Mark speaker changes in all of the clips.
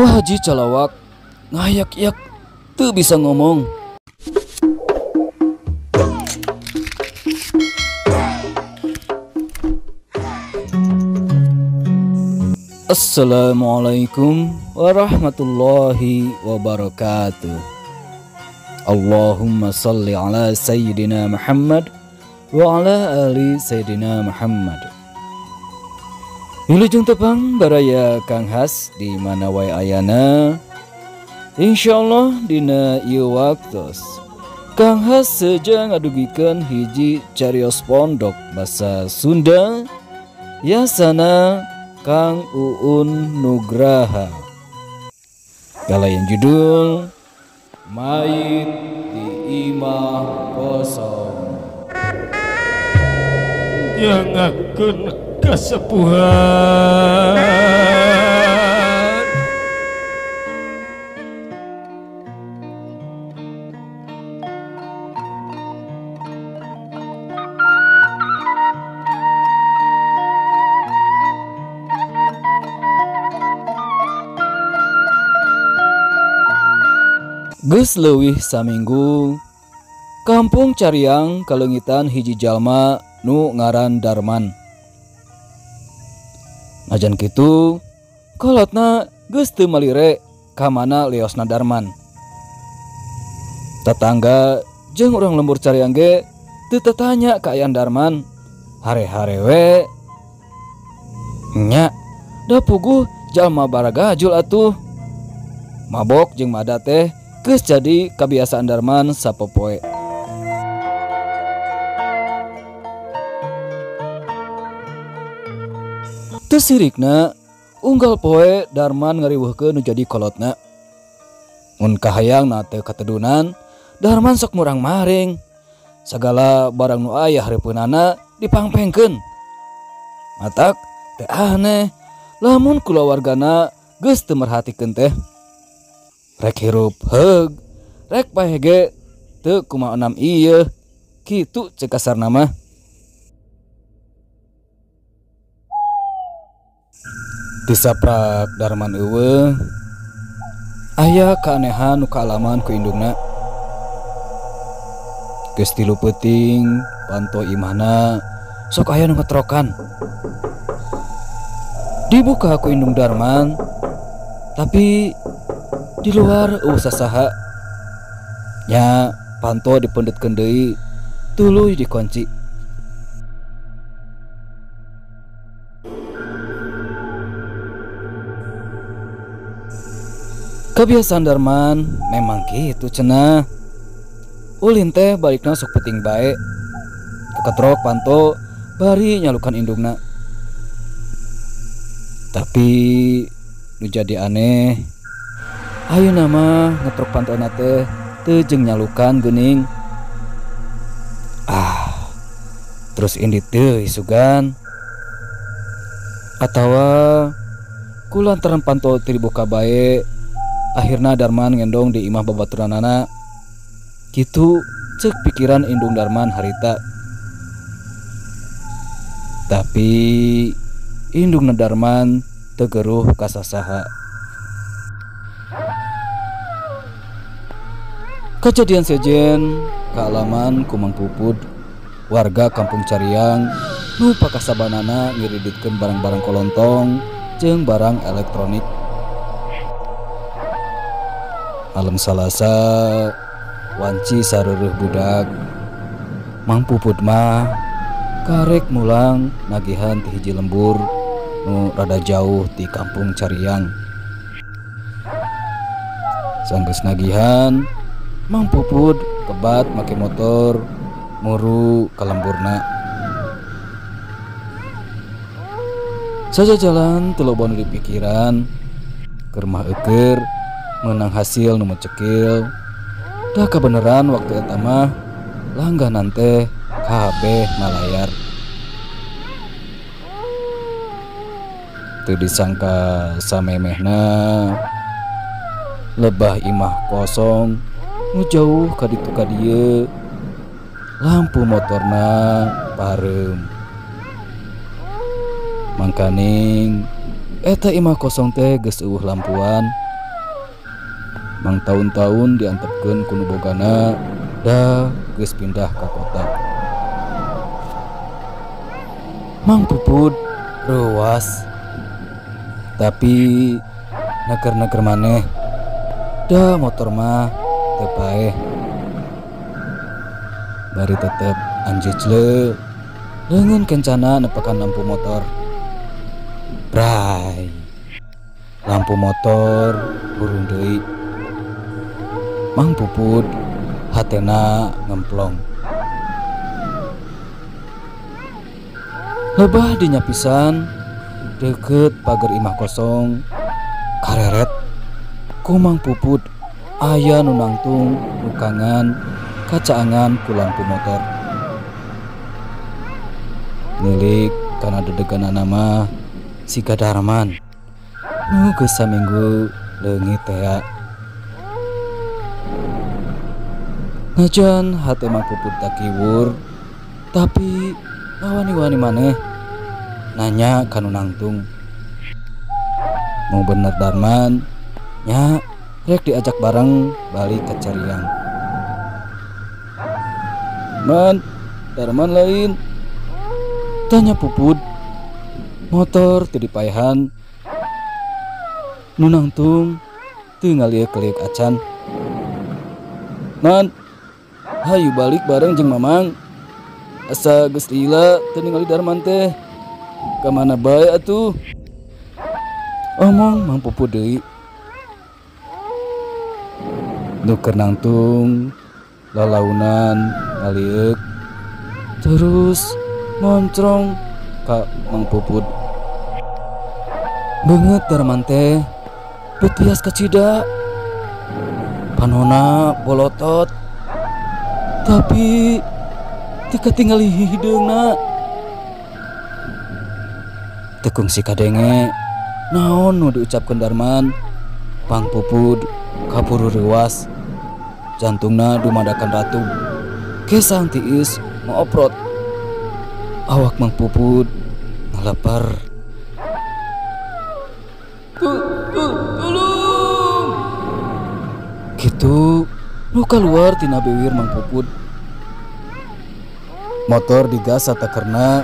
Speaker 1: Wah Haji calawak ngayak-yak teu bisa ngomong. Assalamualaikum warahmatullahi wabarakatuh. Allahumma salli ala Sayyidina Muhammad wa ala ali Sayyidina Muhammad. Wilujeng tepang baraya Kang Has di mana wae ayana. Insyaallah dina ieu waktos Kang Has seja ngadugikeun hiji carios pondok basa Sunda yasana Kang Uun Nugraha. Kalayan judul Mayit di Imah Kosong.
Speaker 2: Nyangakeun kasepuhan.
Speaker 1: Geus leuwih saminggu, kampung Cariang kaleungitan hiji jalma nu ngaran Darman. Najan kitu, kolotna geus teu malire ka mana leosna Darman. Tetangga jeung urang lembur Cariang ge teu tatanya kaayaan Darman, hare-hare we. Nya, da puguh jalma baragajul atuh. Mabok jeung mada teh geus jadi kabiasaan Darman sapopoe. Teu sirikna unggal poe Darman ngariweuhkeun nu jadi kolotna. Mun kahayangna teu katedunan, Darman sok murang-maring. Sagala barang nu aya hareupeunana dipangpengkeun. Matak teh aneh lamun kulawargana geus teu merhatikeun teh. Rek hirup heug, rek paeh ge teu kumaha enam ieu, kitu ceuk kasarna mah. Tisaprak Darman eueuh, aya kaanehan nu kaalaman ku indungna. Geus 3 peuting panto imahna sok aya nu ngetrokan. Dibuka ku indung Darman, tapi di luar eueuh sasaha. Nya panto dipendetkeun deui, tuluy dikunci. Kebiasaan Darman memang kitu cenah. Ulin teh balikna sok penting bae. Keketrok panto bari nyalukan indungna. Tapi nu jadi aneh, ayeuna mah ngetrok pantona teh teu jeung nyalukan geuning. Ah, terus indit teu isugan. Atawa kulantaran panto teu dibuka bae, akhirna Darman ngendong di imah babaturanana. Kitu ceuk pikiran indung Darman harita. Tapi indungna Darman teu geruh ka sasaha. Kejadian sejen kaalaman ku Mang Pupud, warga kampung Cariang nu pakasabanana ngiriditkeun barang-barang kolontong jeung barang elektronik. Malam Salasa wanci sareureun budak. Mang Pupud mah karek mulang nagihan ti hiji lembur nu rada jauh ti kampung Cariang. Sanggeus nagihan, Mang Pupud kebat make motor muru ka lemburna. Saja jalan teu loba nu dipikiran, keur mah eueur menang hasil nu mecekil. Dah kebeneran waktu eta mah langganan teh kabeh malayar. Teu disangka samemehna lebah imah kosong nu jauh ka ditu ka dieu, lampu motorna pareum. Mangkaning eta imah kosong teh geus eueuh lampuan. Mangtaun-taun diantepkeun ku nu bogana da geus pindah ka kota. Mang Pupud reuas, tapi neker-neker maneh da motor mah teu paeh. Bari tetep anjecle leungeun kencana nepakan lampu motor. Bray, lampu motor burung deui. Mang Pupud hatena ngemplong. Lebah dinyapisan deket pagar imah kosong kareret ku Mang Pupud aya nu nangtung nukangan kacaangan ku lampu motor. Nilik kana dedeganana mah siga Darman nu geus saminggu leungit tea. Najan hate Mang Pupud takiwur, tapi ngawani-wani maneh nanya kanu nangtung. Mau bener Darman nya rek diajak bareng balik ke Cariang. Man, Darman lain? Tanya Pupud. Motor teu dipaehan. Nu nangtung teu ngalieu-keliuk acan. Man, hayu balik bareng jeung Mamang. Asa geus lila teu ningali Darman teh. Ka mana bae atuh? Omong Mang Pupud deui. Nu keur nangtung lalaunan ngalieuk terus moncrong ka Mang Pupud. Beungeut Darman teh betias kacida, panona bolotot, tapi teu katingali hideungna. Teu kungsi kadenge naon nu diucapkeun Darman. Mang Pupud kaburu reuas, jantungna dumadakan ratu, kesang tiis ngoprot. Awak Mang Pupud ngalepar. Tulung! Kitu nu kaluar tina beuwir Mang Pupud. Motor digas satakerna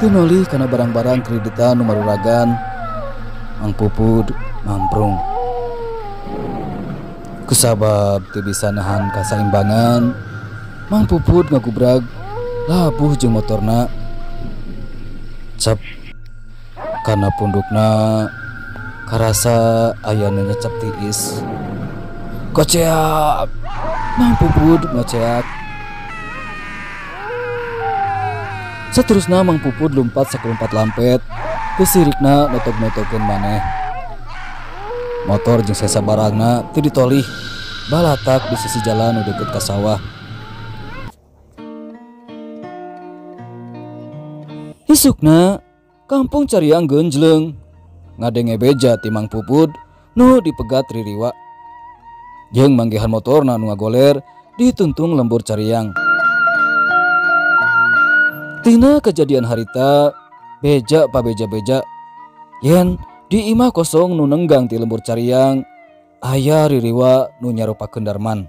Speaker 1: teu nolih kana barang-barang kreditan nu maruragan. Mang Pupud mamprung. Kusabab teu bisa nahan kasaimbangan, Mang Pupud ngagubrag labuh jeung motorna. Cep kana pundukna karasa aya nu nyecep tiis. Koceak! Mang Pupud ngoceak. Saterusna Mang Pupud lumpat sakelumpat lampet, kesirikna notog-notogeun maneh. Motor jeung sesa barangna teu ditolih, balatak di sisi jalan nu deukeut ka sawah. Isukna kampung Cariang genjleung ngadenge beja ti Mang Pupud nu dipegat ririwa. Jeung manggihan motorna nu ngagoler dituntung lembur Cariang. Tina kejadian harita beja pabeja-beja yen di imah kosong nu nenggang ti lembur Cariang aya ririwa nu nyarupakeun Darman.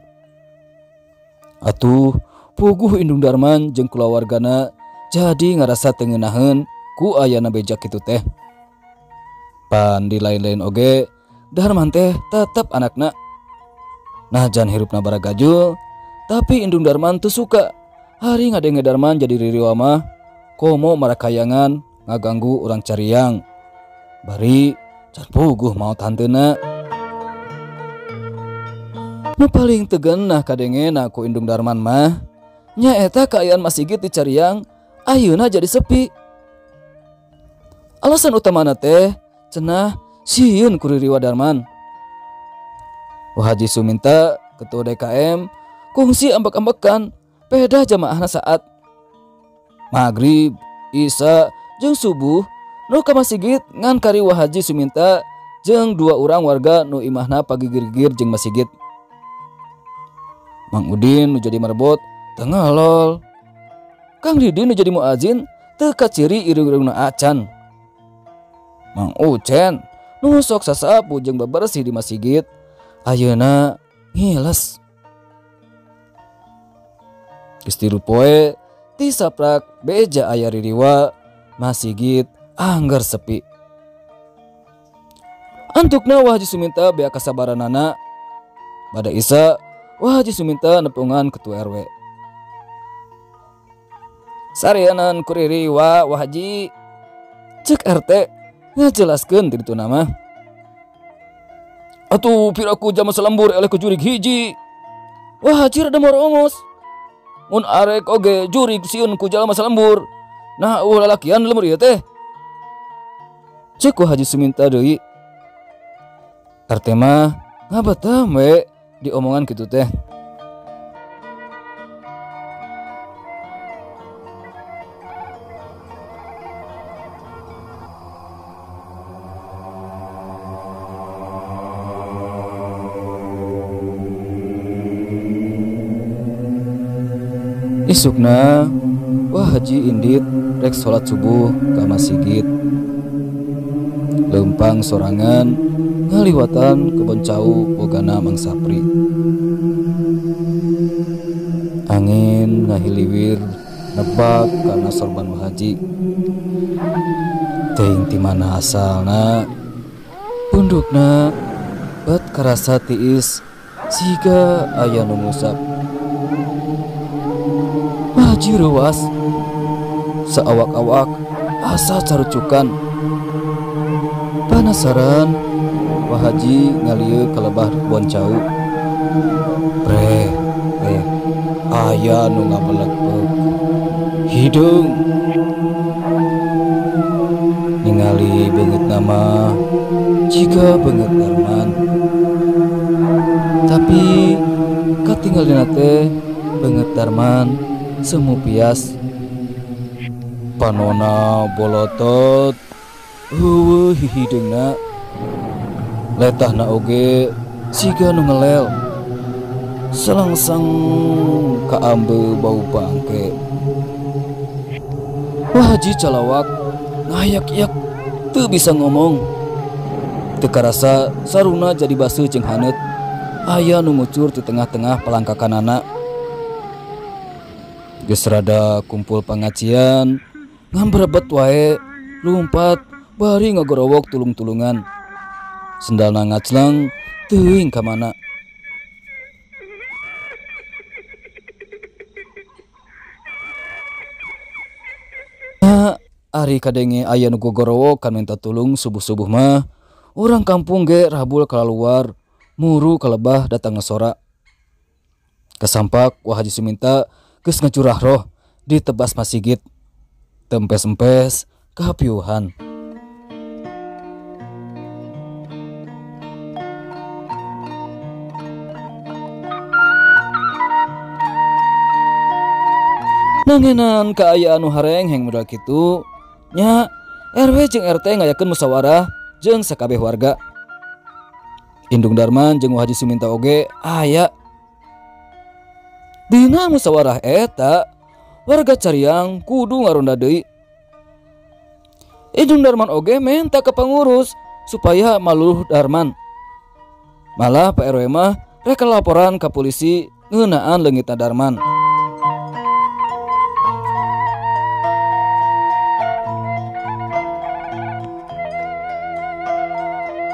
Speaker 1: Atuh puguh indung Darman jeung kulawargana jadi ngarasa teu ngeunaheun ku ayana beja kitu teh. Pan di lain-lain oge Darman teh tetep anakna. Najan hirupna baragajul, tapi indung Darman teu suka hari ngadenge Darman jadi ririwa mah komo marakayangan ngaganggu urang Cariang. Bari can puguh maot hanteuna. Nu paling teu geunah kadengena ku indung Darman mah nyaeta kaayaan masigit di Cariang ayeuna jadi sepi. Alasan utamana teh cenah sieun ku ririwa Darman. Wa Haji Suminta ketua DKM kungsi ambek-ambekan pedah jamaahna saat maghrib, isya jeung subuh nu ka masigit ngan kari Wa Haji Suminta jeung dua urang warga nu imahna pagigir-gigir jeung masigit. Mang Udin nu jadi marbot teu ngalol. Kang Didi nu jadi muazin teu kaciri irung-irungna acan. Mang Ucen nu sok sasapu jeung bebersih di masigit Ayeuna ngiles. Geus 3 poe ti saprak beja aya ririwa masigit angger sepi. Antukna Wa Haji Suminta bea kasabaranana. Bada Isa Wa Haji Suminta nepungan ketua RW. Sarianan kuririwa Wa Haji, cek RT ngajelaskeun ti ditu nama. Atuh piraku jama salembur eleh ku jurig hiji. Wa Haji rada morongos. Mun arek oge jurig sieun ku jalma salembur. Nah eueuh lalakian lembur ieu teh. Cek Wa Haji Suminta deui. RT mah ngabetem we diomongan kitu teh. Isukna Wa Haji indit rek salat subuh ka masigit. Leumpang sorangan ngaliwatan kebon cau bogana Mang Sapri. Angin ngahiliwir nebak kana sorban Wa Haji. Teuing ti mana asalna pundukna bet karasa tiis siga aya nu ngusap. Wa Haji reuas saawak-awak asa carucukan. Panasaran Wa Haji ngalieu ka lebah kebon cau. Breh, aya nu ngabeleg-beleg hideung. Ningali beungeutna mah jiga beungeut Darman. Tapi katingalina teh beungeut Darman semu pias. Panona bolotot eueuh hihideungna. Letahna oge siga nu ngelel. Selangsang kaambe bau bangke. Wa Haji calawak ngayak-yak teu bisa ngomong. Teu karasa saruna jadi baseuh jeung haneut. Aya nu ngucur di tengah-tengah palangkakanana. Geus rada kumpul pangajian, ngambrebet wae, lumpat bari ngagorowok tulung-tulungan. Sendalna ngaclang teuing ka mana. Ari kadenge aya nu gogorowok kan minta tulung subuh-subuh mah, urang kampung ge rabul kaluar, muru kalebah datang ngesora. Kasampak Wa Haji Suminta geus ngacurah roh ditebas masigit. Tempes-empes kapiuhan. Nangenan kaayaan nu harengheng modal kitu nya RW jeung RT ngayakeun musyawarah jeung sakabeh warga. Indung Darman jeung Wa Haji Suminta oge aya. Dina musyawarah eta warga cariang kudu ngaronda deui. Indung Darman oge menta ka pangurus supaya maluh Darman. Malah Pak RW mah rek laporan ka polisi ngeunaan leungitna Darman.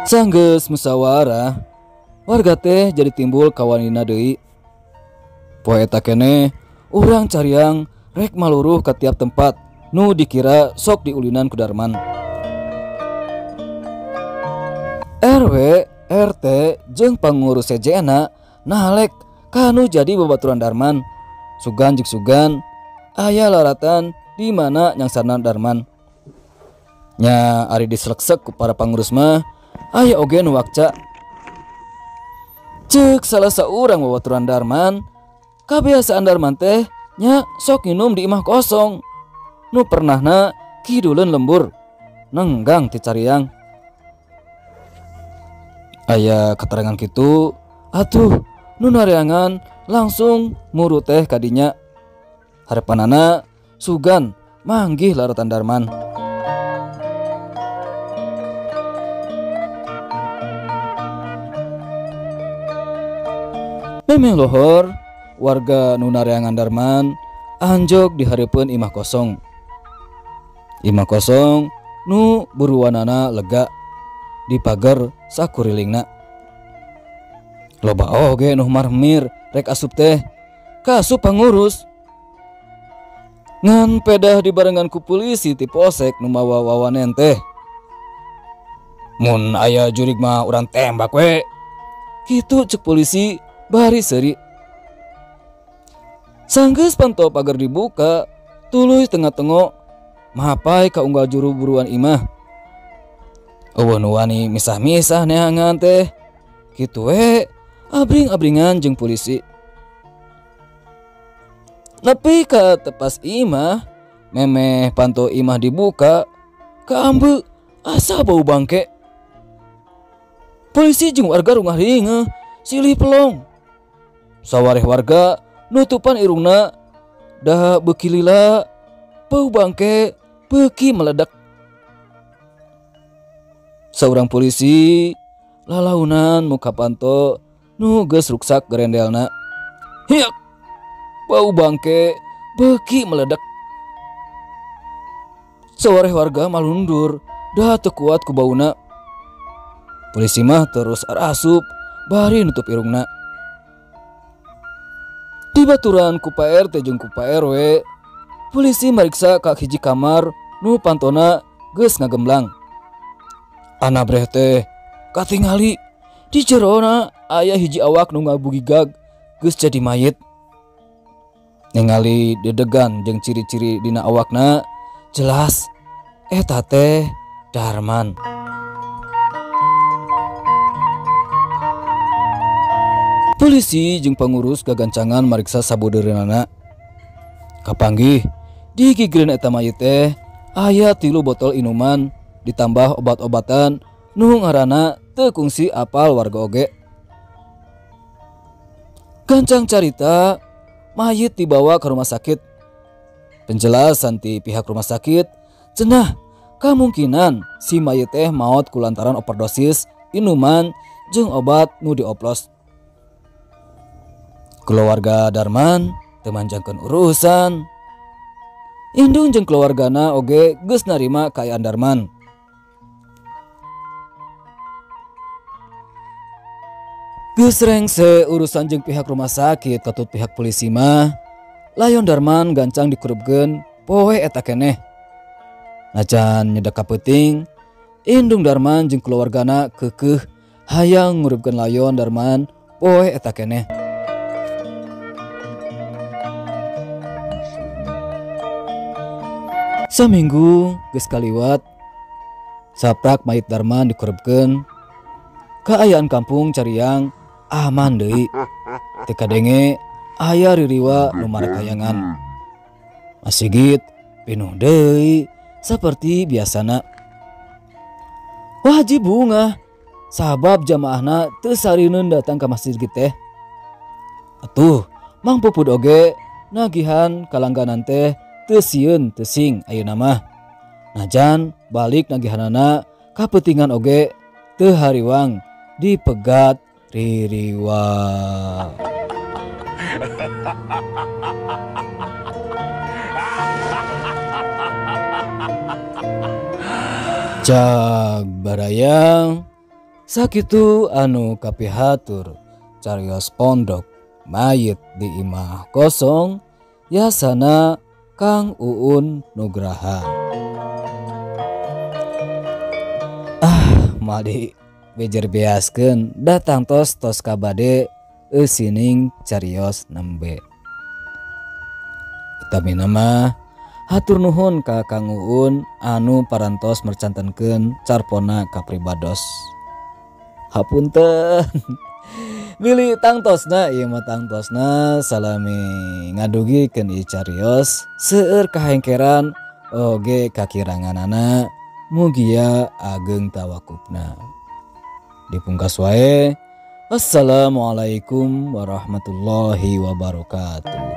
Speaker 1: Sanggeus musyawarah, warga teh jadi timbul kawanina deui. Poe eta keneh urang cariang rek maluruh ka tiap tempat nu dikira sok diulinan ku Darman. RW, RT jeung pangurus sejena nalek kanu jadi babaturan Darman. Sugan jeung sugan aya laratan di mana nyangsana Darman. Nya ari diseleksek ku para pangurus mah aya oge nu wakca. Ceuk salah saurang babaturan Darman, kabiasaan Darman teh nya sok nginum di imah kosong. Nu pernahna kiduleun lembur nenggang ti cariang. Aya keterangan kitu, atuh nu nareangan langsung muru teh kadinya. Harepanana sugan manggih laratan Darman. Memeh lohor, warga nu nareangan Darman anjog di hareupeun imah kosong. Imah kosong nu buruanana lega dipagar sakurilingna. Loba oge nu marmir rek asup teh kaasup pangurus. Ngan pedah dibarengan ku polisi ti polsek nu mawa wawanen teh. Mun aya jurig mah urang tembak we. Kitu cek polisi bari seuri. Sanggeus panto pagar dibuka, tuluy tengah-tengok mahapai ka unggal juru buruan imah. Eueuh nu wani misah-misah neangan teh. Kitu we abring-abringan jeung polisi. Nepi ka tepas imah, memeh panto imah dibuka, kaambe asa bau bangke. Polisi jeung warga rungah ringeuh silih pelong. Sawareh warga nutupan irungna dah beuki lila, bau bangke beuki meledak. Saurang polisi lalaunan muka panto nu geus ruksak gerendelna. Hiak, bau bangke beuki meledak. Sawareh warga malundur dah teu kuat ku bauna. Polisi mah terus arasup bari nutup irungna. Dibaturan ku Pak RT jeung ku Pak RW, polisi mariksa ka hiji kamar nu pantona geus ngagemblang. Anabreh teh katingali di jerona aya hiji awak nu ngabugigag geus jadi mayit. Ningali dedegan jeung ciri-ciri dina awakna jelas eta teh Darman. Polisi jeung pangurus gagancangan mariksa sabudeureunana. Kapanggih di gigireun eta mayit teh aya 3 botol inuman ditambah obat-obatan nu ngaranna teu kungsi apal warga oge. Gancang carita, mayit dibawa ke rumah sakit. Penjelasan ti pihak rumah sakit, cenah kamungkinan si mayit teh maot kulantaran overdosis inuman jeung obat nu dioplos. Keluarga Darman teu manjangkeun urusan. Indung jeung keluargana oge geus narima kaayaan Darman. Geus rengse urusan jeung pihak rumah sakit katut pihak polisi mah, layon Darman gancang dikurupkeun poe eta keneh. Najan nyedek ka peuting, indung Darman jeung keluargana keukeuh hayang ngurupkeun layon Darman poe eta keneh. Saminggu geus kaliwat, saprak mayit Darman dikurupkeun. Kaayaan kampung Cariang aman deui. Teu kadenge aya ririwa nu marakayangan. Masigit pinuh deui saperti biasana. Wajib bungah sabab jamaahna teu sarineun datang ka masjid teh. Atuh Mang Pupud oge nagihan kalangganan teh teu sieun teu sing ayeuna mah. Najan balik nagihanana kapeutingan oge teu hariwang dipegat ririwa. Cag barayang sakitu anu kapihatur carios pondok mayit di imah kosong yasana Kang Uun Nugraha. Ah, madi bejer beaskeun datang tos tos kabade eusining carios nembe. Utamina mah hatur nuhun ka Kang Uun anu parantos mercantenkeun carpona ka pribados. Hapunten. Bilih tangtosna ieu mah tangtosna salami ngadugikeun ieu carios seueur kahengkeran oge kakiranganana mugia ageng tawakupna. Dipungkas wae. Assalamualaikum warahmatullahi wabarakatuh.